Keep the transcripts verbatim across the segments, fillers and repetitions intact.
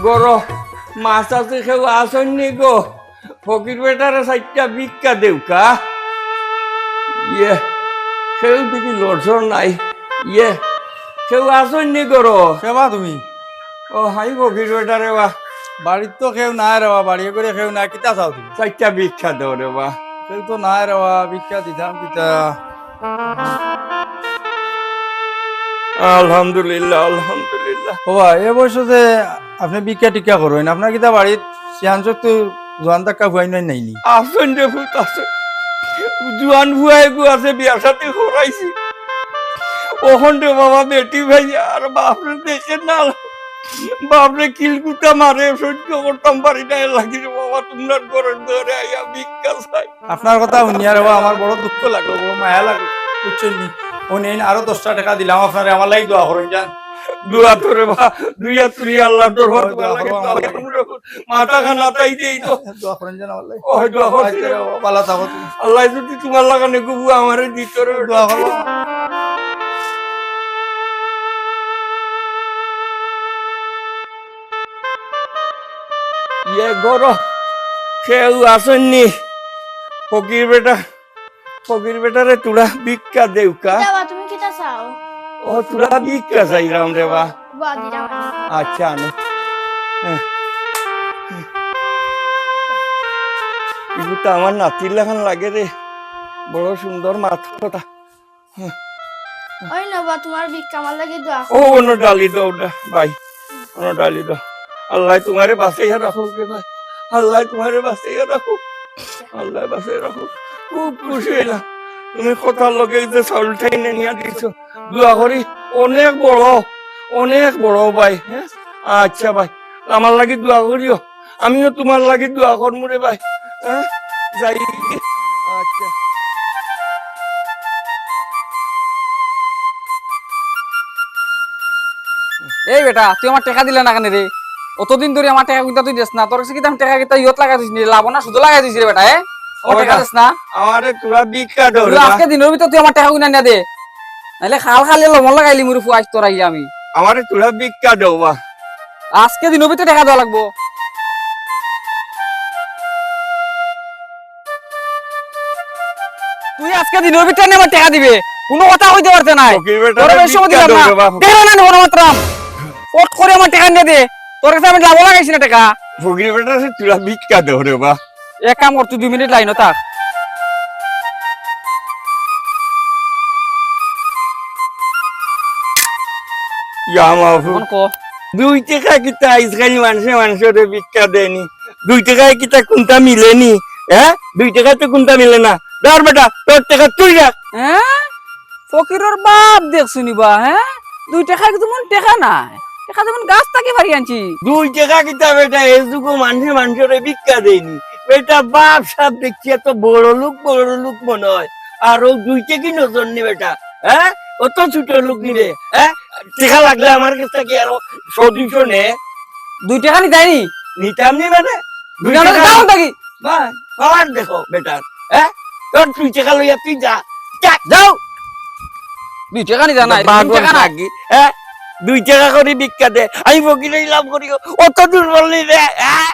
ঘরো মাছ আছে, কেউ আছইন নি গো? ফকির বেটারে চাইরটা ভিক্ষা দেউক্কা। ইয়ে, কেউ দেখি লড়চড় নাই। ইয়ে, কেউ আছইন নি ঘরো? কেবা তুমি? ও, হাই ফকির বেটারে বা। বাড়িত তো কেউ নাই রে বা, বাড়ি ঘরে কেউ নাই, কিতা চাও তুমি? চাইরটা ভিক্ষা দেও রে বা। কেউ তো নাই রে বা, ভিক্ষা দিতাম কিতা? আলহামদুলিল্লাহ, আলহামদুলিল্লাহ। ও বা, এ বয়সে যে আপনে ভিক্ষা টিক্ষা করইন, আপনার কিতা বাড়িত সিয়ান শক্তি জোয়ান তাক্কা ফুয়াইন নাই নি? আছইন রে পুত, আছইন। জোয়ান ফুয়া এগু আছে, বিয়া শাদি করাইছি। অখন রে বাবা বেটি ভাই আর বাপরে দেখে না, বাপরে কিলকুটা মারে, সহ্য করতাম পারি না, এর লাগি রে বাবা তুমরার ঘরর দুয়ারে আইয়া ভিক্ষা চাই। আপনার কথা হুনিয়া রে বা আমার বড় দুঃখ লাগলো, বড় মায়া লাগলো, বুঝছইন নি? ও নেইন আরো দশটা টেকা দিলাম আপনারে, আমার লাগি দোয়া করইন যান। দোয়া তো রে বা, দুই আত তুলি আল্লার দরবার দোয়া তুমার লাগি করো দোয়া আমার লাগি। করমু রে। মাথা খান আতাই দেই তো। দোয়া করইন যান আমার লাগি। ওই দোয়া করছি রে। আচ্ছা, বালা থাকো তুমি। আল্লায় যুদি তুমার লাখান এগু ফুয়া আমারে দিতো রে। দোয়া করো। ইয়ে ঘরো, কেউ আছইন নি? ফকির বেটা, ফকির বেটারে থুড়া ভিক্ষা দেউক্কা। কিতা বা, তুমি কিতা চাও? ও, থুড়া ভিক্ষা চাইরাম রে বা। বা, দিরাম। আচ্ছা, আনো। হ্যাঁ। ইগু তো আমার নাতির লাখান লাগে রে, বড় সুন্দর মাত কথা। ওই নেও বা, তুমার ভিক্ষা, আমার লাগি দোয়া করো। ও, অনো ঢালি দেও, ভাই। অনো ঢালি দেও। আল্লায় তুমারে বাঁচাইয়া রাখউক রে ভাই। আল্লায় তুমারে বাঁচাইয়া রাখউক। আল্লায় বাঁচাইয়া রাখউক। খুব খুশি অইলাম। তুমি কথার লগে যে চাউল টাইনা নিয়া দিছো। দোয়া করি অনেক বড়, অনেক বড় ভাই। হ্যাঁ? আচ্ছা ভাই। আমার লাগি দোয়া করিও। আমিও তুমার লাগি দোয়া করমু রে ভাই। হ্যাঁ? যাই। আচ্ছা। এই বেটা, তুই আমার টেকা দিলে না কেনে রে? অতদিন ধরি আমার টেকা কিতা তুই দেস না। তোর গেছে কিতা আমি টেকা কিতা ইয়ত লাগাই দিছি নি? লাভ না সুদো লাগাই দিছি রে বেটা, এ? ও আমার টেকা বেটা, দেস না? আমারে থুড়া ভিক্ষা দেও রে তুই বা। আজকে দিনর ভিতরে তুই আমার টেকা কিনা না দে। নাইলে খাল খালে লবণ লাগাইলিমু রে ফুয়া, আইজ তোর আইয়া আমি। আমারে থুড়া ভিক্ষা দেও বা। আজকে দিনর ভিতরে টেকা দেওয়া লাগবো। তুই আজকে দিনর ভিতরে নে আমার টেকা দিবে, কুনু কথা কইতে পারতে নায়। ফকির বেটা, তোরে বেশি সময় ভিক্ষা দিলাম দেও না। রে বা। টেকা না নিব না মাত্রাম। ফট করি আমার টেকা নিয়া দে। তোর গেছে আমি লাভ লাগাইছি না টেকা। ফকির বেটা, থুড়া ভিক্ষা দেও রে বা। এক কাম কর, তুই দুই মিনিট লাইনো থাক। ইয়া মাবুদ। অখন ক। দুই টেকা কিতা আইজকাইল মানষে মানষরে ভিক্ষা দেয়নি? দুই টেকায় কিতা কুনতা মিলেনি? হ্যাঁ, দুই টেকায় তো কুনতা মিলে না। ধর বেটা, তোর টেকা তুই রাখ। হ্যাঁ, ফকিরর বাপ দেখছনি বা, হ্যাঁ? দুই টেকা কিন্তু মন টেকা নায়, টেকা যেমন গাছ থাকি পারি আনছি। দুই টেকা কিতা বেটা, এ যুগো মানষে মানষরে ভিক্ষা দেয়নি। বেটা বাপ সাপ দেখছি এত বড় লোক, বড় লোক মনে হয়, আর ও দুই টেকি নজর নি বেটা, হ্যাঁ? অত ছোট লোক নি রে, হ্যাঁ? টেকা লাগলে আমার কাছ থাকি আরো শো দুইশো নে। দুই টেকা নি দেয়নি? নিতাম নি মানে? দুই দুই টেকা টেকা দাও থাকি। বা, পাওয়ার দেখো বেটার, হ্যাঁ? তোর দুই টেকা লইয়া তুই যা, যা। যাও। দুই টেকা নি জানা, দুই টেকা না। লাগি, হ্যাঁ? দুই টেকা করি ভিক্ষা দে, আমি ফকির অইলাম করি, অত দুর্বল নি রে, হ্যাঁ?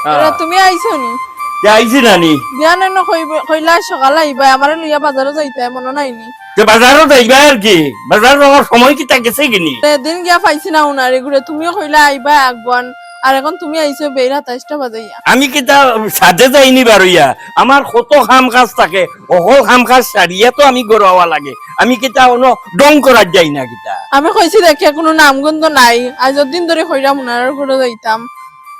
হ্যাঁ। আরে, তুমি আইছো নি? তে আইছি না নি? বিয়ানে ন কইবে-, কইলা সকালে আইবা, আমারে লইয়া বাজারো যাইতায়, মনো নাই নি? তে বাজারো যাইবা আর কি? বাজারো যাওয়ার সময় কিতা গেছে গি নি? তে দিন গিয়া পাইছি না উনারে ঘুরে, তুমিও কইলা আইবা আগুয়ান, আর এখন তুমি আইছো বেইরা তাইশটা বাজাইয়া। আমি কিতা সাথে যাইনি বারইয়া? আমার কত কাম কাজ থাকে, অকল কাম কাজ সারিয়া তো আমি ঘরো আওয়া লাগে। আমি কিতা অনো ঢং করার যাই না কিতা? আমি কইছি দেখে কোনো নামগন্ধ নাই, আইজ দিন ধরি কইরাম উনার ঘরো যাইতাম।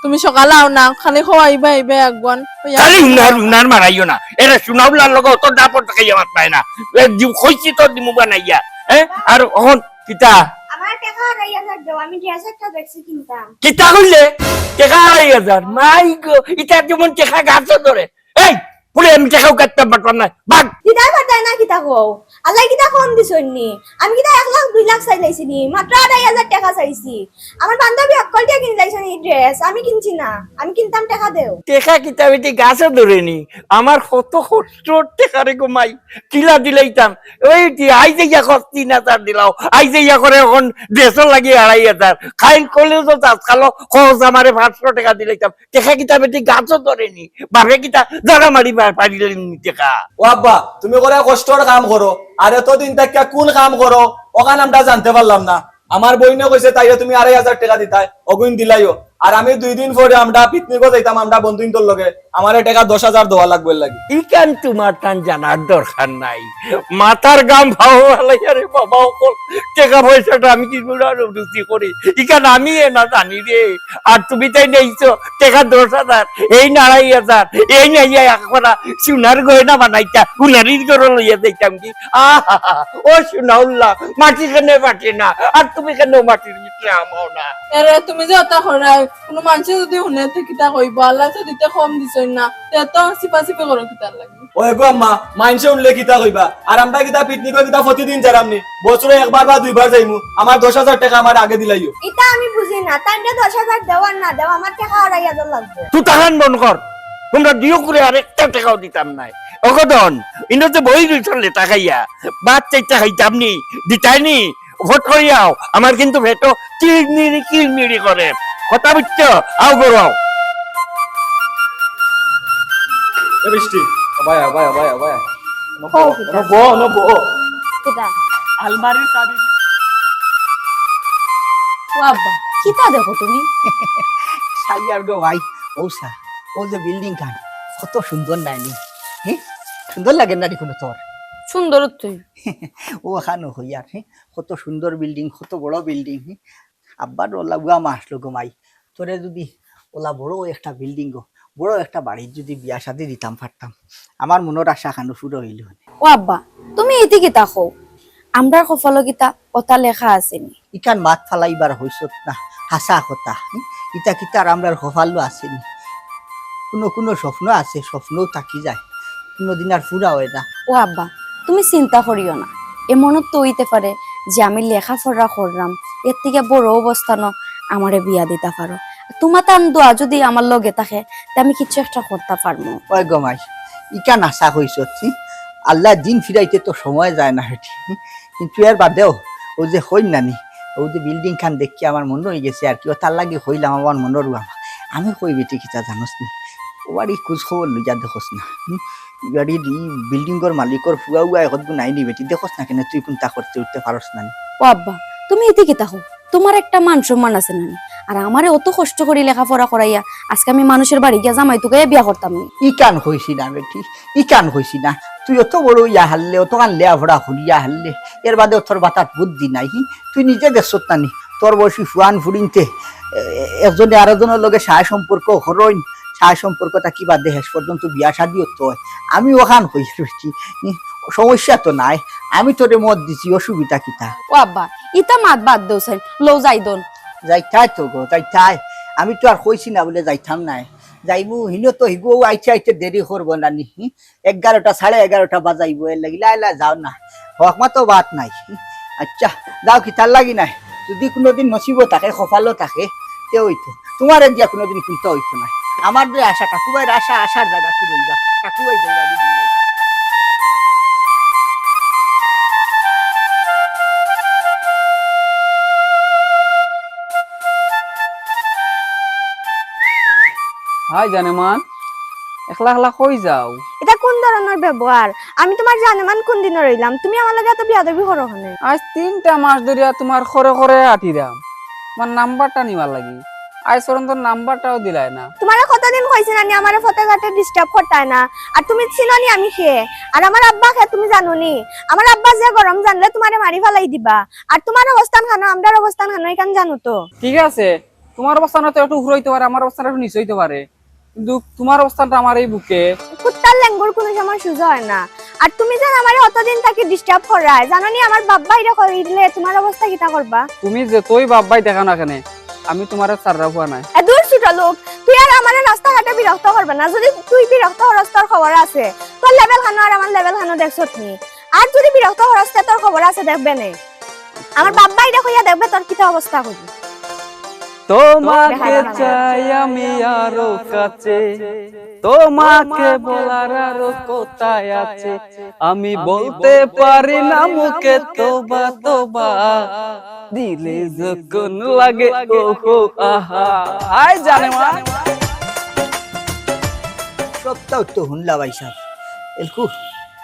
তুমি সকালে আও না, খালি কও আইবা, আইবা আগুয়ান। খালি হুনার, হুনার মারাইও না। এরে সুনাউল্লার লগে অত ডাপট খাইয়া মাত পায় না। এ, দি-, কইছি তো দিমু বানাইয়া। হ্যাঁ? আর অখন কিতা? আমার টেকা আড়াই হাজার দেও, আমি ড্রেস একটা দেখছি কিনতাম। কিতা কইলে? টেকা আড়াই হাজার? মাই গো, ইতা যেমন টেকা গাছো ধরে। এই, পুরে আমি টেকাও কাটতাম পারতাম না। বাদ। দিতাই পারতায় না কিতা কও? আল্লায় কিতা কম দিছইন নি? আমি কিতা এক লাখ দুই লাখ চাইলাইছি নি? মাত্র আড়াই হাজার টেকা চাইছি। আমার বান্ধবী অকলটিয়া কিনলাইছইন নি ড্রেস, আমি কিনছি না। আমি কিনতাম, টেকা দেও। টেকা কিতা বেটি গাছো ধরে নি? আমার কত কষ্টর টেকা রে গো মাই, কিলা দিলাইতাম। ওই তি-, আইজ ইয়া কর তিন হাজার দিলাও, আইজ ইয়া করে অখন ড্রেসও লাগে আড়াই হাজার। খাইল কলেজও তাস খালো, খরচ আমারে পাঁচশো টেকা দিলাইতাম। টেকা কিতা বেটি গাছো ধরে নি? বাপে কিতা জাগা মারি পা-, পারিলে নি টেকা? ও আব্বা, তুমি করে কষ্টর কাম করো, আর এতদিন থাকিয়া কোন কাম করো, অখান আমরা জানতে পারলাম না। আমার বইনে কইছে, তাইরে তুমি আড়াই হাজার টেকা দিতায়, অগুইন দিলাইও। আর আমি দুই দিন পরে আমরা পিকনিকও যাইতাম, আমরা বন্ধুইন্তর লগে, আমারে টেকা দশ হাজার দেওয়া লাগবে লাগি। ইখান তুমার তান জানার দরকার নাই। মাথার গাম ফাও ফালাইয়া রে বাবা অকল, টেকা পয়সাটা আমি কি করে রুজি করি, ইখান আমি এ না জানি রে। আর তুমি তাই নেইছো টেকা দশ হাজার, এইন আড়াই হাজার, এইন আইয়া এক করা সোনার গয়না বানাইতা, উনারির ঘরো লইয়া যাইতাম কি? আহা, ও সুনাউল্লাহ, মাটি কেনে ফাটে না, আর তুমি কেনে মাটির ভিতরে হামাও না? এরে, তুমি যে অতা করায়, কুনু মানষে যুদি হুনে, তে কিতা কইবো? আল্লায় তো দিতে কম দিছইন না, তে এত চিপাচিপি করো কিতার লাগি? ওই গো আম্মা, মানষে হুনলে কিতা কইবা? আর আমরা কিতা পিকনিকো কিতা প্রতিদিন যাইরাম নি? বছরে একবার বা দুইবার যাইমু। আমার দশ হাজার টেকা আমার আগে দিলাইও। ইতা আমি বুঝি না, তাইনরে দশ হাজার দেও আর না দেও, আমার টেকা আড়াই হাজার লাগবো। তুই তাহান বন্ধ কর, তুমরা দিও করে আর একটা টেকাও দিতাম নায়। অগদন, ইনো যে বই রইছ লেটা খাইয়া, ভাত চাইটা খাইতাম নি, দিতায় নি, ফট করিয়া আও, আমার কিন্তু পেটো কিড়মিড়ি কিড়মিড়ি করে। কথা বুঝছো? আও ঘরো আও। এ বৃষ্টি, অবায়া, অবায়া, অবায়া, অবায়া। অনো ও, বও, কিতা? অনো বও, অনো বও। কিতা? আলমারির চাবি দি- ও আব্বা, কিতা দেখো তুমি? সাইয়ার গো ভাই, ও সা, ও যে বিল্ডিং খান, কত সুন্দর নায় নি? হে? সুন্দর লাগে না রে কুনু তোর? সুন্দর তুই। ও খানো হইয়ার, হে? কত সুন্দর বিল্ডিং, কত বড় বিল্ডিং, হে? আব্বার ওলা গুয়া মাস লোক মাই, তোরে যুদি ওলা বড় একটা বিল্ডিং গো, বড় একটা বাড়িত যুদি বিয়া শাদি দিতাম পারতাম, আমার মনর আশা খানো পুরো অইলো অনে। ও আব্বা, তুমি ইতি কিতা কও? আমরার কপালো কিতা অতা লেখা আছে নি? ইখান মাত ফালাইবার হইছত না, হাছা কথা। হুম? ইতা কিতা আর আমরার কপালো আছে নি? কুনু কুনু স্বপ্ন আছে, স্বপ্নও থাকি যায়, কুনুদিন আর পুরা অয় না। ও আব্বা, তুমি চিন্তা করিও না, এমনও তো অইতে পারে যে আমি লেখাপড়া কররাম, এর থাকি বড় অবস্থানো আমারে বিয়া দিতা পারো। তুমার তান দোয়া যুদি আমার লগে থাকে, তে আমি কিচ্ছু একটা করতা পারমু। ওই গো মাই, ইখান হাছা কইছত, হুম? আল্লায় দিন ফিরাইতে তো সময় যায় না হেটি, হুম? কিন্তু এর বাদেও ও যে কইন নানি, ও যে বিল্ডিং খান দেখি আমার মনো অইগেছে আর কি, ও তার লাগি কইলাম আমার মনর উয়া। আমি কই বেটি কিতা জানোস নি? ও বাড়ি খোঁজ খবর লইয়া দেখোস না, হুম? ই বাড়ির ই বিল্ডিংর মালিকর ফুয়া উয়া একটু নাই নি বেটি, দেখোস না কেনে তুই কুনতা করতে উঠতে পারস না নি? ও আব্বা, তুমি ইতি কিতা কও? তুমার একটা মান সম্মান আছে না নি? আর আমারে অত কষ্ট করি লেখাপড়া করাইয়া আজকে আমি মানুষর বাড়ি গিয়া জামাই তুকাইয়া বিয়া করতাম নি। ইখান কইছি না বেটি, ইখান কইছি না। তুই অত বড় অইয়া হারলে, অতখান লেখাপড়া করিয়া হারলে, এর বাদেও তোর মাথাত বুদ্ধি নাই। হি, তুই নিজে দেখছত না নি, তোর বয়সী ফুয়ান ফুড়িন্তে, এ, একজনে আরোজনর লগে সায় সম্পর্ক করইন, সায় সম্পর্ক থাকি বাদে শেষ পর্যন্ত বিয়া শাদিও তো অয়। আমি অখান কইছি বেটি, হি, সমস্যা তো নাই। আমি তোরে মত দিছি, অসুবিধা কিতা? ও আব্বা, ইতা মাত বাদ দেও চাইন, লও যাই দন। যাইতায় তো গো, যাইতায়। আমি তো আর কইছি না বুলে যাইতাম নায়। যাইমু, হিনো তো হিগু আইতে আইতে দেরি করবো না নি। হি? এগারোটা, সাড়ে এগারোটা বাজাইবো, এর লাগি লায় লায় যাও না। হক মা তো বাত নাই। হি? আচ্ছা, যাও, কিতার লাগি নায়। যুদি কুনুদিন নসিবো থাকে, কপালো থাকে, তে অইতো। তুমারে দিয়া কুনুদিন কুনতা অইতো নায়। আমার যে আশা, ঠাকুভাইর আশা, আশার জাগা তো রইবা। ঠাকুভাই যাইবা, আমি দিন যাইবা। হাই জানেমান, একলা একলা কই যাও? ইটা কুন ধরনর ব্যবহার? আমি তুমার জানেমান কুন দিনর অইলাম? তুমি আমার লগে এত বেয়াদবি করো কেনে? আইজ তিনটা মাস ধরিয়া তুমার খরে খরে আটিরাম, তুমার নাম্বারটা নিবার লাগি। আইজ পর্যন্ত নাম্বারটাও দিলায় না। তুমারে কতদিন কইছি না নি আমারে পথে ঘাটে disturb করতায় না? আর তুমি চিনো নি আমি কে? আর আমার আব্বা কে তুমি জানো নি? আমার আব্বা যে গরম জানলে তুমারে মারি ফালাই দিবা। আর তুমার অবস্থান খানো, আমরার অবস্থান খানো, ইখান জানো তো। ঠিক আছে, তুমার অবস্থান হয়তো একটু উপরে অইতে পারে, আমার অবস্থান একটু নিচে অইতে পারে, কিন্তু তুমার অবস্থানটা আমার এই বুকে। কুত্তার লেঙ্গুর কুনু সময় সুজা অয় না। আর তুমি যেন আমারে অতদিন থাকি disturb কররায়, জানো নি আমার বাপ ভাইরে কইলে তুমার অবস্থা কিতা করবা? তুমি যতই বাপ ভাই দেখাও না কেনে, আমি তুমারে ছাড়রা ফুয়া নায়। এ দূর ছোট লোক, তুই আর আমারে রাস্তাঘাটে বিরক্ত করবে না। যদি তুই বিরক্ত করস, তোর খবর আছে। তোর level খানো আর আমার level খানো দেখছত নি? আর যদি বিরক্ত করস, তে তোর খবর আছে, দেখবে নে। আমার বাপ ভাইরে কইয়া দেখবে তোর কিতা অবস্থা করি। তোমাকে চাই আমি আরো কাছে, তোমাকে বলার আরো কথা আছে, আমি বলতে পারি না মুখে তবা তবা, দিলে যখন লাগে ওহো আহা। হাই জানেমান। সবটাউ তো হুনলা ভাইসাব। এলকু,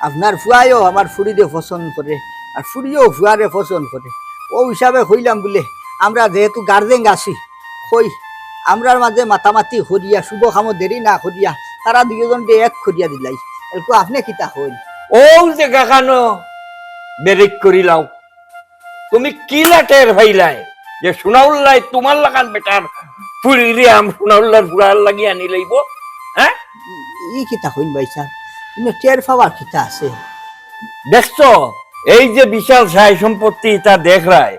আপনার ফুয়ায়ও আমার ফুড়িরে পছন্দ করে, আর ফুড়িও ফুয়ারে পছন্দ করে। অউ হিসাবে কইলাম বুলে, আমরা যেহেতু গার্জেন আছি, কই, আমরার মাঝে মাতামাতি করিয়া, শুভ কামো দেরি না করিয়া, তারা দুইজনরে এক করিয়া দিলাই। এলকু, আপনে কিতা কইন? অউ যে গাখানো বেরেক করিলাও, তুমি কিলা টের পাইলায় যে সুনাউল্লায় তুমার লাখান বেটার ফুড়িরে আম সুনাউল্লার ফুয়ার লাগি আনি লইবো? হ্যাঁ? ই, ই কিতা কইন ভাইসাব? ইনো টের পাওয়ার কিতা আছে? দেখছো, এই যে বিশাল সাই সম্পত্তি ইতা দেখরায়,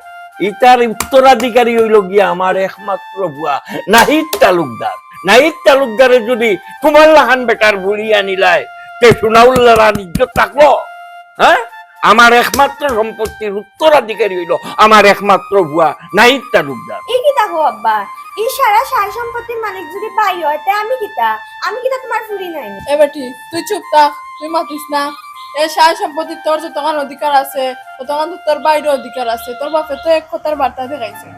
ইতার উত্তরাধিকারী অইলো গিয়া আমার একমাত্র ফুয়া নাহিদ তালুকদার। নাহিদ তালুকদারে যদি তুমার লাখান বেটার ফুড়ি আনিলায়, তে সুনাউল্লার আর ইজ্জত থাকলো? হ্যাঁ? আমার একমাত্র সম্পত্তির উত্তরাধিকারী অইলো আমার একমাত্র ফুয়া নাহিদ তালুকদার। ই কিতা কও আব্বা? ই সারা সাই সম্পত্তির মালিক যদি ভাই অয়, তে আমি কিতা? আমি কিতা তুমার ফুড়ি নায়নি? এ বেটি, তুই চুপ থাক, তুই মাতিস না। এ সাই সম্পত্তিত তোর যতখান অধিকার আছে, ততখান তো তোর ভাইরও অধিকার আছে। তোর বাপে তো এক কথার বার্তা দেখাইছে।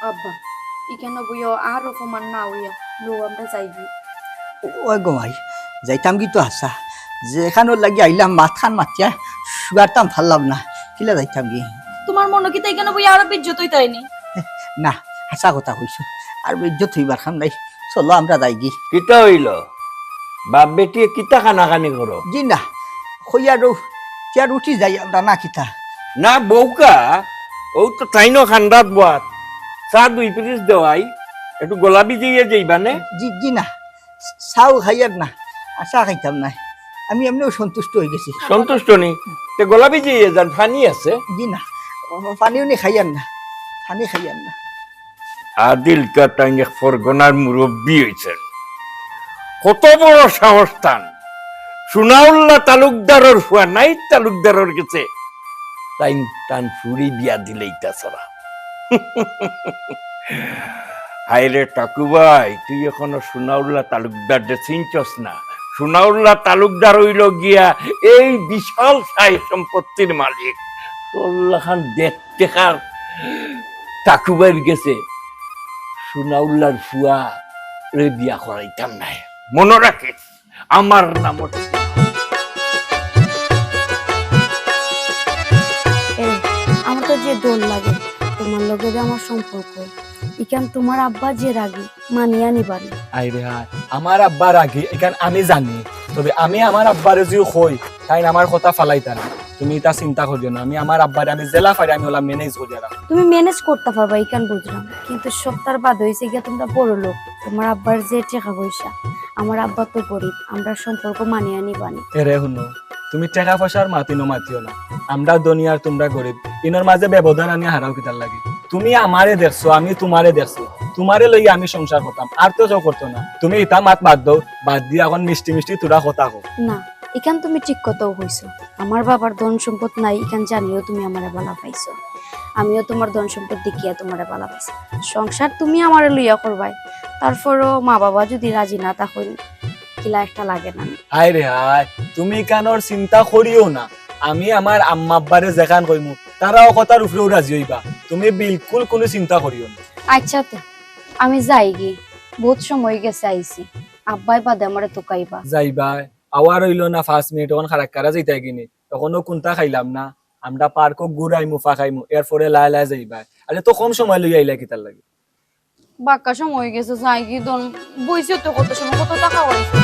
আব্বা, ইখানো বইয়া আর অপমান না অইয়া, লও আমরা যাইগি। ওই গো মাই, যাইতাম গি তো হাছা। যেখানোর লাগি আইলাম, মাতখান মাতিয়া শুয়ারতাম পারলাম না। কিলা যাইতাম গি? তুমার মনো কিতা ইখানো বইয়া আরো বেইজ্জত অইতায়নি? না, হাছা কথা কইছো। আর বেইজ্জত অইবার কাম নাই। চলো আমরা যাইগি। কিতা অইলো? বাপ বেটিয়ে কিতা কানাকানি করো? জি না, কইয়ার অউ, তে আর উঠি যাই আমরা না কিতা? না বউকা, অউ তো তাইনও খান্দাত বওয়াত। চা দুই পিরিচ দেওয়াই, একটু গলা ভিজাইয়া যাইবা নে। জি, জি না, চাও খাইয়ার না, আর চা খাইতাম না। আমি এমনেউ সন্তুষ্ট অইগেছি। সন্তুষ্ট নি? তে গলা ভিজাইয়া যান, পানি আছে। জি না, পানিও নি খাইয়ার না, পানি খাইয়ার না। আদিল কা তাইন এক ফরগনার মুরব্বি অইছইন। কত বড় সাহস তান। সুনাউল্লাহ তালুকদারর ফুয়া নাহিদ তালুকদারর গেছে তাইন তান ফুড়ি বিয়া দিলাইতা ছাড়া। হায় রে টাকু ভাই, তুই এখনো সুনাউল্লাহ তালুকদাররে চিনছস না। সুনাউল্লাহ তালুকদার অইলো গিয়া এই বিশাল সাই সম্পত্তির মালিক। তোর লাখান দেখ টেকার টাকু ভাইর গেছে সুনাউল্লার ফুয়ারে বিয়া করাইতাম নায়। মনো রাখিস, আমার নাম অইলো এই, আমার তো যে ডর লাগে, তুমার লগে যে আমার সম্পর্ক, ইখান তুমার আব্বা যে রাগী, মানিয়া নিবা নি। আয় রে হায়, আমার আব্বা রাগী, ইখান আমি জানি। তবে আমি আমার আব্বারে যুদি কই, তাইন আমার কথা ফালাইতা না। তুমি ইতা চিন্তা করিও না, আমি আমার আব্বারে আমি যেলা পারি আমি অলা ম্যানেজ করিয়া রাখমু। তুমি ম্যানেজ করতা পারবায়, ইখান বুঝলাম, কিন্তু সবতার বাদে অইছে গিয়া তুমরা বড়লোক, তুমার আব্বার যে টেকা পয়সা, আমার আব্বা তো গরিব, আমরার সম্পর্ক মানিয়া নিবানি। এরে হুনো, তুমি টেকা পয়সার মাত ইনো মাতিও না। আমরা ধনী আর তুমরা গরিব, ইনোর মাঝে ব্যবধান আনিয়া হারাও কিতার লাগি? তুমি আমারে দেখছো, আমি তুমারে দেখছি, তুমারে লইয়া আমি সংসার করতাম, আর তো কেউ করতো না। তুমি ইতা মাত বাদ দেও, বাদ দিয়া অখন মিষ্টি মিষ্টি থুড়া কথা কও। না, ইখান তুমি ঠিক কথাউ কইছো। আমার বাবার ধন সম্পদ নাই, ইখান জানিয়াউ তুমি আমারে ভালা পাইছো। আমিও তুমার ধন সম্পদ দেখিয়া তুমারে ভালা পাইছি। সংসার তুমি আমারে লইয়া করবায়, তারপরও মা বাবা যুদি রাজি না থাকইন, কিলা একটা লাগে না নি? হায় রে হায়, তুমি ইখানোর চিন্তা করিও না। আমি আমার আম্মা আব্বারে যেখান কইমু, তারা অউ কথার উপরেউ রাজি অইবা। তুমি বিলকুল কুনু চিন্তা করিও না। আইচ্ছা তে, আমি যাইগি, বউত সময় অইগেছে আইছি, আব্বায় বাদে আমারে তুকাইবা। যাইবায়, আওয়ার অইলো না পাঁচ মিনিট, অখন খারাক্কারা যাইতায়গি নি, অখনো কুন্তা খাইলাম না, আমরা পার্কো ঘুরাইমু, ফাকাইমু, এরপরে লায় লায় যাইবায়। আরে তো কম সময় লইয়া আইলায় কিতার লাগি? বাক্কা সময় অইগেছে, যাইগি দন, বইছি তো কত সময়, কত টাকা অইছে।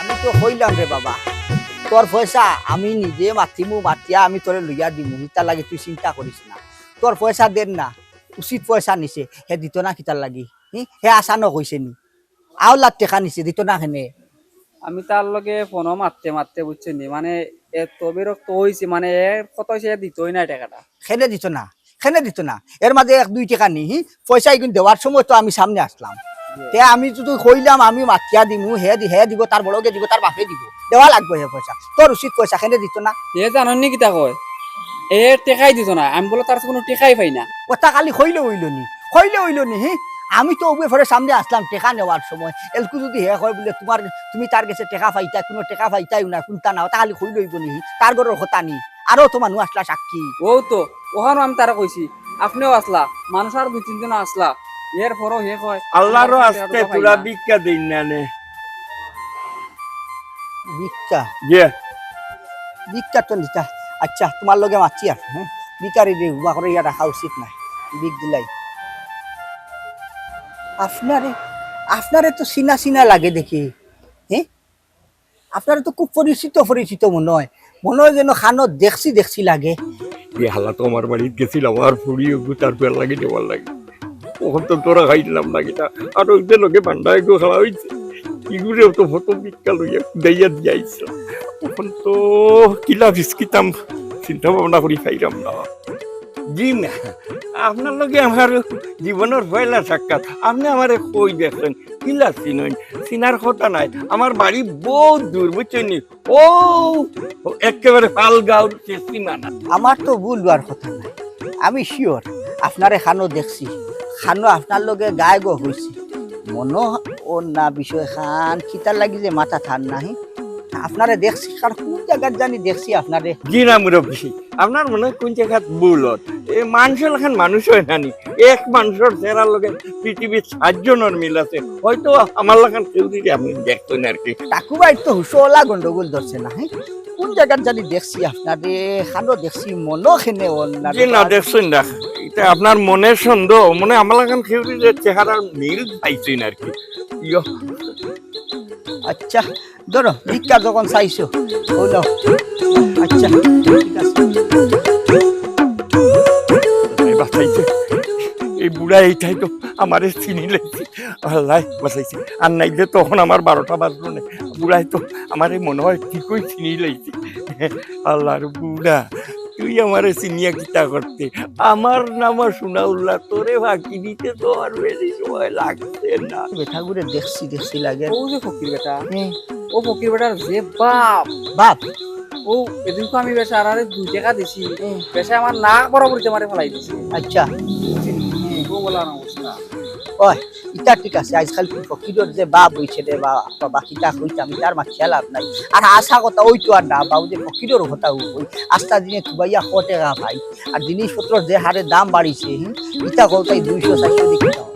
আমি তো কইলাম রে বাবা, তোর পয়সা আমি নিজে মাতিমু, মাতিয়া আমি তোরে লইয়া দিমু, ইতার লাগি তুই চিন্তা করিস না। তোর পয়সা দের না, উচিত পয়সা নিছে, হে দিত না কিতার লাগি? হি? হে আশা ন কইছে নি? আওলার টেকা নিছে, দিত না কেনে? আমি তার লগে ফোনো মাততে মাততে, বুঝছো নি, মানে, এত বিরক্ত অইছি, মানে, এর কথা অইছে, এ দিতই না টেকাটা। কেনে দিত না? কেনে দিত না? এর মাঝে এক দুই টেকা নি, হি? পয়সা ইগুন দেওয়ার সময় তো আমি সামনে আসলাম। জি। তে আমি তো কইলাম, আমি মাতিয়া দিমু, হে দি-, হে দিব, তার বড় ভাইয়ে দিব, তার বাপে দিব। দেওয়া লাগবো হে পয়সা। তোর উচিত পয়সা, কেনে দিত না? হে জানইন নি কিতা কয়? এ টেকাই দিত না। আমি বুলে তার কুনু টেকাই পাই না। কথা খালি কইলে অইলো নি? কইলে অইলো নি, হি? আমি তো অগুয়ে ফরে সামনে আসলাম টেকা নেওয়ার সময়। এলকু যুদি হে কয় বুলে, তুমার, তুমি তার গেছে টেকা পাইতায়, কুনু টেকা পাইতায়উ না, কুন্তা না, ওটা খালি কইলে অইবো নি, হি? তার ঘরর কথা নি। আরো তো মানুষ আসলা সাক্ষী। অউ তো, অখানও আমি তারে কইছি, আপনেও আসলা, মানুষ আর দুই তিনজন আসলা। এর পরও হে কয়, আল্লারও আস্তে তুরা ভিক্ষা দেইন না নে। ভিক্ষা? জি। ভিক্ষা তো নিতা। আইচ্ছা, তুমার লগে মাতছি আর, হে? ভিখারি রে, উবা করিয়া রাখা উচিত নায়। ভিক দিলাই। আপনারে, আপনারে তো চিনা চিনা লাগে দেখি, হে? আপনারে তো খুব পরিচিত পরিচিত মনো অয়, মনো অয় যেন খানো দেখছি দেখছি লাগে। ই হালা তো আমার বাড়িত গেছিল, আমার ফুড়ি ওগু তার পেয়ার লাগি দেওয়ার লাগি। অখন তো ধরা খাইলাম না কিতা, আর ওই যে লগে বান্ডা এগু খাড়া অইছে, ইগুরে তো ফটো ভিক্ষা লইয়া কুদাইয়া দিয়া আইছে। অখন তো কিলা বিস্কিতাম চিন্তা ভাবনা করি পাইরাম না। জি না, আপনার লগে আমার জীবনর পয়লা সাক্ষাৎ, আপনে আমারে কই দেখছইন? কিলা চিনইন? চিনার কথা নায়। আমার বাড়ি বউত দূর, বুঝছইন নি? অউ একেবারে ফালগাঁওর শেষ সীমানা। আমার তো ভুল অওয়ার কথা নায়। আমি sure আপনারে খানো দেখছি, খানো আপনার লগে গায়ে গো অইছি। মনো অর না বিষয় খান, কিতার লাগি যে মাথাত আর নাহি। আপনারে দেখছি, কার কুন জাগাত জানি দেখছি আপনারে। জি না মুরব্বি, আপনার মনে অয় কুন জাগাত ভুল অর। এ মানষর লাখান মানুষ অয় না নি। এক মানষর চেহারার লগে পৃথিবীর সাতজনর মিল আছে। হয়তো আমার লাখান কেউ যদি আপনে দেখছইন আর কি। টাকু ভাই তো হুশওয়ালা গন্ডগোল ধরছে না, হে? কুন জাগাত জানি দেখছি আপনারে, খানো দেখছি, মনো কেনে অর না। জি না, দেখছইন না। ইটা আপনার মনের সন্দেহ, মনে অয় আমার লাখান কেউ যদি চেহারার মিল পাইছইন আর কি। ইয়ো। আইচ্ছা, ধরো, ভিক্ষা যখন চাইছো, অউ লও। আইচ্ছা, ঠিক আছে। এই বাঁচাইছে। এই বুড়া এইটাই তো আমারে চিনি লেছি। আল্লাহ বাঁচাইছে। আর নাইলে তখন আমার বারোটা বাজলো না। বুড়ায় তো আমারে মনে হয় ঠিকই চিনি লাইছে। আল্লাহর বুড়া, তুই আমারে চিনিয়া কিতা করতে? আমার নাম সুনাউল্লাহ, তোরে ফাঁকি দিতে তো আর বেশি সময় লাগছে না। বেটাগুরে দেখছি দেখছি লাগে। ও যে ফকির বেটা, হুম। ও ফকির বেটার যে বাপ। বাপ? ও এদিন তো আমি বেটা আরারে দুই টেকা দিছি, হুম। বেটা আমার নাক বরাবর যে মারে ফালাই দিছে। আচ্ছা। বুঝলি? ও বলা না অবস্থা। ওই, ইতা ঠিক আছে, আজকাল কি ফকিরর যে বাপ অইছে রে বা-, বাবা, কিতা কইতাম, ইতার মাত খেয়া লাভ নাই। আর হাছা কথা অইতো আর না, বাবু যে ফকিরর কথা অই, আস্তা দিনে তুবাইয়া ক টেকা পাই, আর জিনিসপত্রর যে হারে দাম বাড়িছে, হুম, ইতা কও তাই দুইশো চাইরশো দেখি দাও।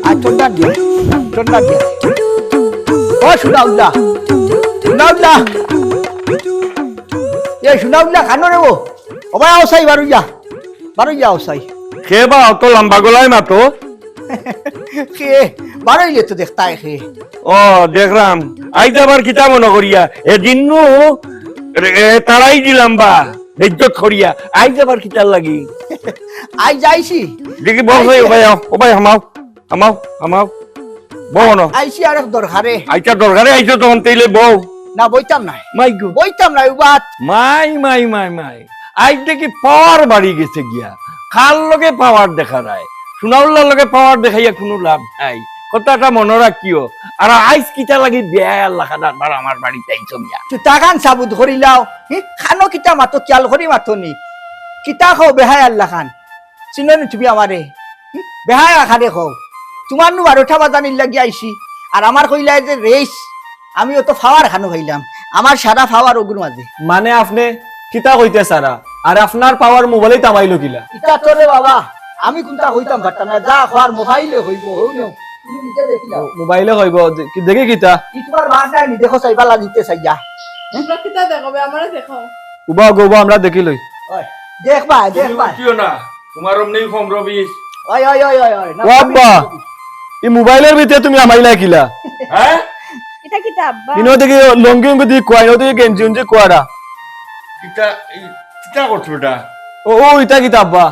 আর ঠন্ডা দিয়া, ঠন্ডা দিয়া। ও সুনাউল্লাহ, সুনাউল্লাহ, এ সুনাউল্লাহ, কানো রে ও? ও ভাই, আও চাই, বারইয়া, বারইয়া আও চাই। কে বা অত লম্বা গলায় মাতো? কে? বারইলে তো দেখতায় কে। ও, দেখরাম। আইজ আবার কিতা মনো করিয়া? এদিন নু, এ, তাড়াই দিলাম বা, বেইজ্জত করিয়া। আইজ আবার কিতার লাগি? আইজ আইছি। দেখি, বও চাই, ও ভাই, আও, ও ভাই, হামাও, হামাও, হামাও। বও না। আইছি আরেক দরকারে। আইতা দরকারে আইছো তখন তেইলে বও। না, বইতাম নায়। মাই গো। বইতাম নায়, উবাত। মাই, মাই, মাই, মাই। আইজ দেখি পাওয়ার বাড়ি গেছে গিয়া। কার লগে পাওয়ার দেখা যায়? সুনাউল্লার লগে পাওয়ার দেখাইয়া কুনু লাভ নাই। কথাটা মনো রাখিও। আর আইজ কিতা লাগি বেয়ায়ার লাখান আবার আমার বাড়িত আইছো গিয়া? তুই তাকান সাবুত করিলাও। হি? কানো কিতা মাতো, খিয়াল করি মাতো নি। কিতা কও বেহায়ার লাখান? চিনো নি তুমি আমারে? হুম? বেহায়া খারে কও। তুমার নু বারোটা বাজানির লাগি আইছি, আর আমার কইলায় যে রেইস, আমি অত পাওয়ার কানো পাইলাম, আমার সারা পাওয়ার অগুর মাঝে। মানে আপনে কিতা কইতে সারা? আর আপনার পাওয়ার মোবাইলে তামাইলো কিলা? ইতা তো রে বাবা, আমি কুনতা কইতাম পারতাম না, যা কওয়ার মোবাইলে কইবো, হউ না, তুমি নিজে দেখিলাও। মোবাইলে কইবো, দে-, কি-, দেখি কিতা? ই তুমার বাপ নাই নি, দেখো চাইবালা দিতে চাইয়া। তোমরা কিতা দেখো বে, আমারে দেখো। উবা গো, উবা, আমরা দেখি লই। ওই, দেখ ভাই, দেখ তুমি ভাই। উঠিও না, তুমার অমনেই কম রবিশ। ওই, ওই, ওই, ওই, ওই, না, ও আব্বা, রবিশ। ই মোবাইলর ভিতরে তুমি হামাইলা কিলা? হ্যাঁ? ইটা কিতা আব্বা? ইনো দেখি লুঙ্গি উঙ্গি দি কুয়াই, ইনো দেখি গেঞ্জি উঞ্জি কুয়ারা। কিতা, ই, কিতা করছো বেটা? ও, ও, ইটা কিতা আব্বা?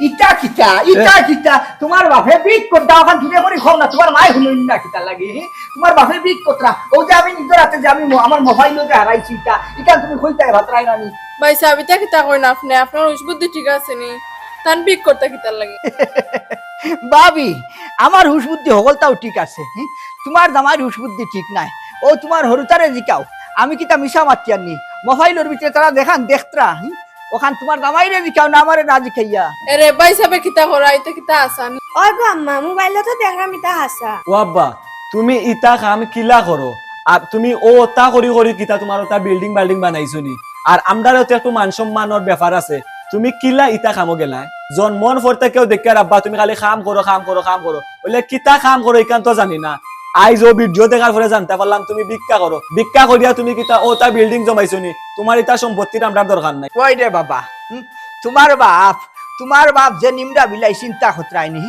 ইটা কিতা? ইটা এ? কিতা? তুমার বাপে বিট করতা, অখান দূরে করি কও না, তুমার মায় হুনইন না কিতা লাগি? হি? তুমার বাপে বিট করতা, অউ যে আমি নিজর আতে যে আমি ম-, আমার মোবাইল যে হারাইছি ইটা, ইটা তুমি কইতায় ভাতরাই না নি? ভাইসাব, ইতা কিতা কইন আপনে? আপনার হুশ বুদ্ধি ঠিক আছে নি? তান বিট করতা কিতার লাগি? ভাবি, আমার হুশ বুদ্ধি হকলতাউ ঠিক আছে, হি? তুমার জামাইর হুশ বুদ্ধি ঠিক নাই। অউ তুমার হুরুতারে জিকাও, আমি কিতা মিছা মাতিয়ার নি? মোবাইলর ভিতরে তারা যেখান দেখতরা, হি? অখান তুমার জামাইরে জিকাও না, আমারে না জিকাইয়া। এরে ভাইসাবে কিতা করা, ইতা কিতা আসান? ওই গো আম্মা, মোবাইলো তো দেখরাম ইতা হাছা। ও আব্বা, তুমি ইতা কাম কিলা করো? আর তুমি অউ অতা করি করি কিতা তুমার অতা বিল্ডিং বাল্ডিং বানাইছো নি? আর আমরারও তো একটু মান সম্মানর ব্যাপার আছে, তুমি কিলা ইতা কামো গেলায়? জন্মর পর থাকি কেউ দেখে আর আব্বা তুমি খালি কাম করো, কাম করো, কাম করো, অইলে কিতা কাম করো ইখান তো জানি না। আইজ অউ ভিডিও দেখার পরে জানতা পারলাম তুমি ভিক্ষা করো। ভিক্ষা করিয়া তুমি কিতা অতা বিল্ডিং জমাইছো নি? তুমার ইতা সম্পত্তির আমরার দরকার নাই। কই রে বাবা, হুম? তুমার বাপ, তুমার বাপ যে নিমরা বিলাই চিন্তা খতরায় নি,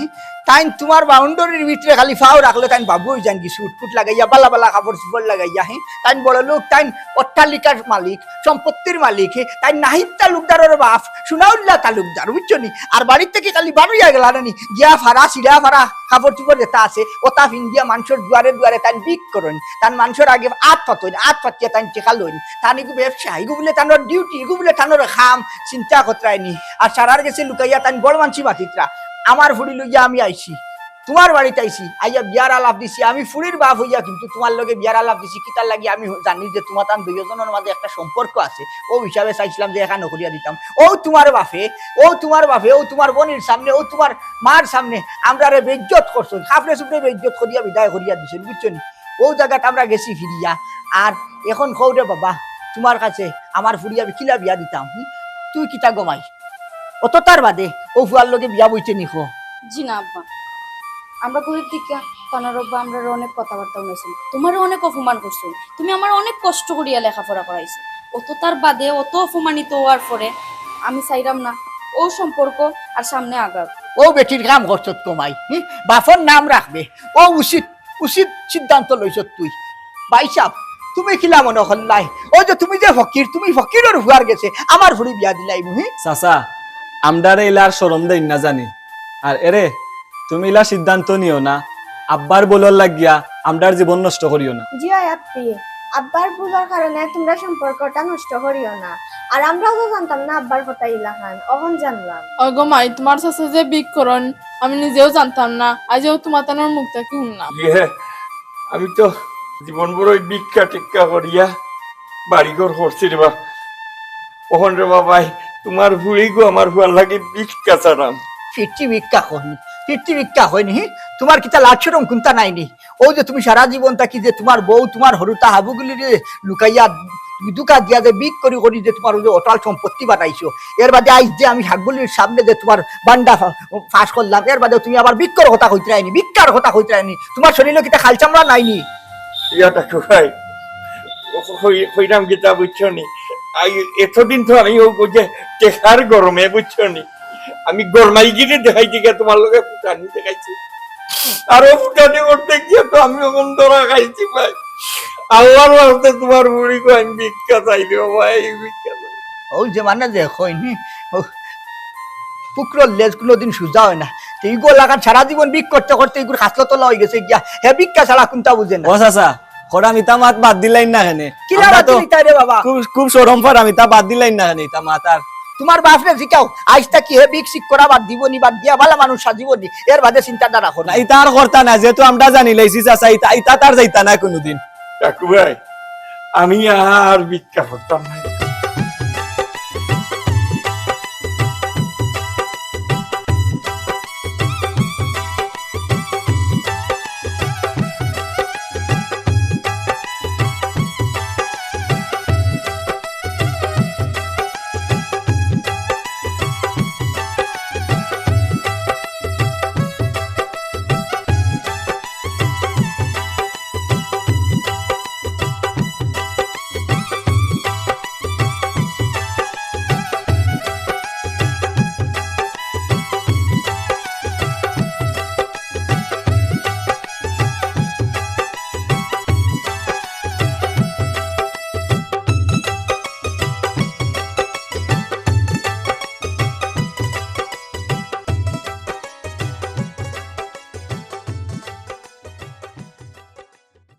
তাইন তুমার বাউন্ডারির ভিতরে খালি ফাও রাখলে তাইন বাবু অইযাইন গি, সুট কুট লাগাইয়া, বালা বালা কাপড় চুপড় লাগাইয়া, হি? তাইন বড় লোক, তাইন অট্টালিকার মালিক, সম্পত্তির মালিক, হি? তাইন নাহিদ তালুকদারর বাপ, সুনাউল্লাহ তালুকদার, বুঝছো নি? আর বাড়ির থাকি খালি বারইয়া গেলা না নি, গিয়া ফারা, ছিড়া ফারা কাপড় চুপড় যেতা আছে, অতা ফিন্দিয়া মানষর দুয়ারে দুয়ারে তাইন ভিক করইন, তান মানষর আগে আত পাতইন, আত পাতিয়া তাইন টেকা লইন, তান ইগু ব্যবসা, ইগু বুলে তানর ডিউটি, ইগু বুলে তানর কাম, চিন্তা খতরায় নি। আর সারার গেছে লুকাইয়া তাইন বড় মানষি মাতিতরা। আমার ফুড়ি লইয়া আমি আইছি, তুমার বাড়িত আইছি, আইয়া বিয়ার আলাপ দিছি, আমি ফুড়ির বাপ অইয়া কিন্তু তুমার লগে বিয়ার আলাপ দিছি, কিতার লাগি আমি জানি যে তুমাতান দুইওজনর মাঝে একটা সম্পর্ক আছে, অউ হিসাবে চাইছিলাম যে এখানো করিয়া দিতাম। অউ তুমার বাপে, অউ তুমার বাপে, অউ তুমার বইনর সামনে, অউ তুমার মার সামনে আমরারে বেইজ্জত করছইন, কাপড়ে চুপড়ে বেইজ্জত করিয়া বিদায় করিয়া দিছইন, বুঝছো নি? অউ জাগাত আমরা গেছি ফিরিয়া। আর এখন কও রে বাবা, তুমার কাছে আমার ফুড়ি আমি কিলা বিয়া দিতাম, হুম? তুই কিতা গমাই? অততার বাদে অউ ফুয়ার লগে বিয়া বইতে নি কও? জি না আব্বা, আমরা গরিব দেখিয়া তানর আব্বা আমরারে অনেক কথাবার্তা হুনাইছইন, তুমারে অনেক অপমান করছইন, তুমি আমারে অনেক কষ্ট করিয়া লেখাপড়া করাইছো। অততার বাদে অত অপমানিত অওয়ার পরে আমি চাইরাম না অউ সম্পর্ক আর সামনে আগাউক। অউ বেটির কাম করছত গমাই, হুম? বাপর নাম রাখবে, অউ উচিত, উচিত সিদ্ধান্ত লইছত তুই। ভাইসাব, তুমি কিলা মনো করলায়? অউ যে তুমি যে ফকির, তুমি ফকিরর ফুয়ার গেছে আমার ফুড়ি বিয়া দিলাইমু, হুম? চাচা, আমরারে ইলা আর শরম দেইন না জানি। আর এরে, তুমি ইলা সিদ্ধান্ত নিও না, আব্বার ভুলর লাগিয়া আমরার জীবন নষ্ট করিও না। জি অয় আপ্পি, আব্বার ভুলর কারণে তুমরার সম্পর্কটা নষ্ট করিও না। আর আমরাও তো জানতাম না আব্বার কথা ইলাখান, অখন জানলাম। ওই গো মাই, তুমার চাচা যে ভিক করইন, আমি নিজেও জানতাম না, আইজ অউ তুমাতানর মুখ থাকি হুনলাম। ইয়ে, আমি তো জীবন ভরই ভিক্ষা টিক্ষা করিয়া বাড়িঘর করছি রে বা। অখন রে বাবাই, তুমার ফুড়িগু আমার ফুয়ার লাগি ভিক্ষা চাইরাম। ফিরতি ভিক্ষা কইন, ফিরতি ভিক্ষা কইন, হি? তুমার কিতা লাজ শরম কুন্তা নাই নি? অউ যে তুমি সারা জীবন থাকি যে তুমার বউ, তুমার হুরুতা হাবুগুলিরে লুকাইয়া ধুকা দিয়া যে ভিক করি করি যে তুমার অউ যে অটাল সম্পত্তি বানাইছো, এর বাদে আইজ যে আমি হাবুগুলির সামনে যে তুমার বান্ডা ফা-, ফাঁস করলাম, এর বাদে তুমি আবার ভিক্ষর কথা কইতরায় নি, ভিক্ষার কথা কইতরায় নি। তুমার শরীলো কিতা খাল চামড়া নাই নি? ইয়া ঠাকুর ভাই, কই-, কইরাম কিতা বুঝছো নি? আই, এতদিন তো আমি অউ যে টেকার গরমে বুঝছো নি, আমি গরমাইগিরি দেখাইতে গিয়া তুমার লগে ফুটানি দেখাইছি। আর অউ ফুটানি করতে গিয়া তো আমি অখন ধরা খাইছি ভাই। আল্লার ওয়াস্তে তুমার ফুড়িগু আমি ভিক্ষা চাই রে বাবা, এই ভিক্ষা চাই। অউ যে মানে যে কইন নি, অউ কুকুরর লেজ কুনুদিন সুজা অয় না। তে ইগু লাখান সারা জীবন ভিক করতে করতে ইগুর খাসলত অলা অইগেছে গিয়া। হে ভিক্ষা ছাড়া কুন্তা বুঝে না। ও চাচা, কইরাম ইতা মাত বাদ দিলাইন না কেনে? কিলা আমরা বাদ তো দিলাইতায় রে বাবা? খুব, খুব শরম পাইরাম, ইতা বাদ দিলাইন না কেনে ইতা মাত আর? তুমার বাপরে জিকাও, আইজ থাকি হে ভিক সিক করা বাদ দিবো নি, বাদ দিয়া ভালা মানুষ সাজিবো নি, এর বাদে চিন্তাধারা করো। না, ইতা আর করতা না, যেহেতু আমরা জানিলাইছি চাচা, ইতা, ইতা তার যাইতা না কুনুদিন। কাকু ভাই, আমি আর ভিক্ষা করতাম না।